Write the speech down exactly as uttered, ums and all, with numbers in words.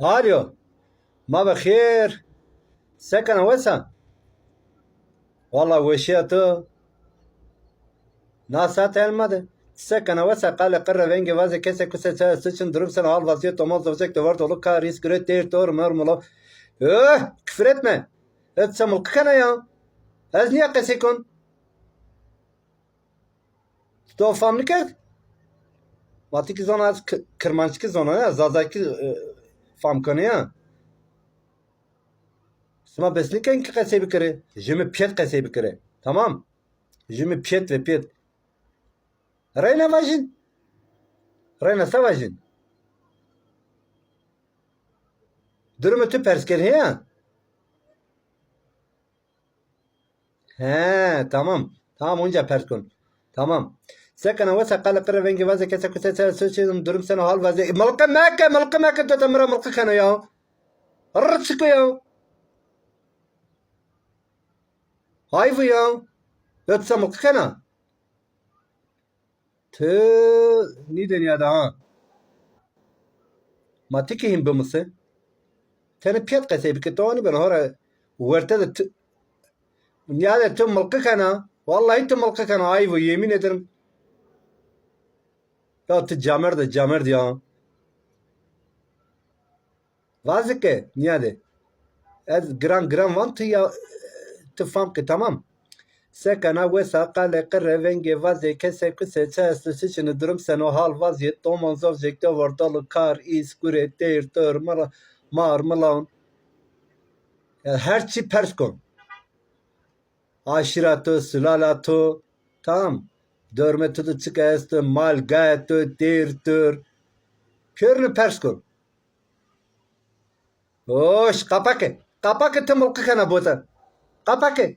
Alo. Ma be xêr. Se kena wes a? Walla weşîya to. Na saete el made. Se kena wes a, qalê qirre vengê vaze, kese kuse çi esto çin, durum seno, hal vaziyet, doman zovzek, devar dolu, kar, îs, gure, teyr, tor, mer, mula. Öh, küfür etme. Et se mulqi kena ya. Ez niya qesey kon. To fam nikerd? Ma ti kî zona, ez K-, Kirmanckî zona ya, Zazakî, e, fam kenê ya. Sima bes niken ki qesey bikirê. Ji mi pêt qesey bikirê. Tamam. Ji mi pêt ve pêt. Reyna vajin. Reyna se vajin. Durumê tu pers kir, heya? He, tamam. Tamam, onca pers kon. Tamam. Se kena wes a, qalê qirre vengê vaze, kese kuse çi esto çin, durum seno, hal vaze. Milqi meke, milqi meke, to te mi ra milqi kena ya. Rr çiko ya. Ayvu ya. Yo ti se milqi kena. Ti nîdê nîyade ha. Ma ti kî hîn bimise. Tenê pêt qesey bike, to nîbeno hora werte de ti, nîyade ti milqi kena. Wallahî ti milqi kena, ayvu, yemin ederim. Ya ti camêrd ê, camêrd ya. Vazike, nîyade. Ez giran giran van, tu ya, tu fam ke, tamam. Se kena wes a, qalê qirre vengê vaze, kese kuse çi esto çi çin, durum seno, hal vaziyet, doman zovzek, devar dolu, kar, îs, gure, teyr, tor, mila, mar, milawn. Ya her çî pers kon. Aşîra to, sulala to, tamam. Dormê to de çik esto, mal, gayê to, teyr, tor. Pêrine pers kon. Hoş, qapake. Qapake, ti milqi kena bota. Qapake.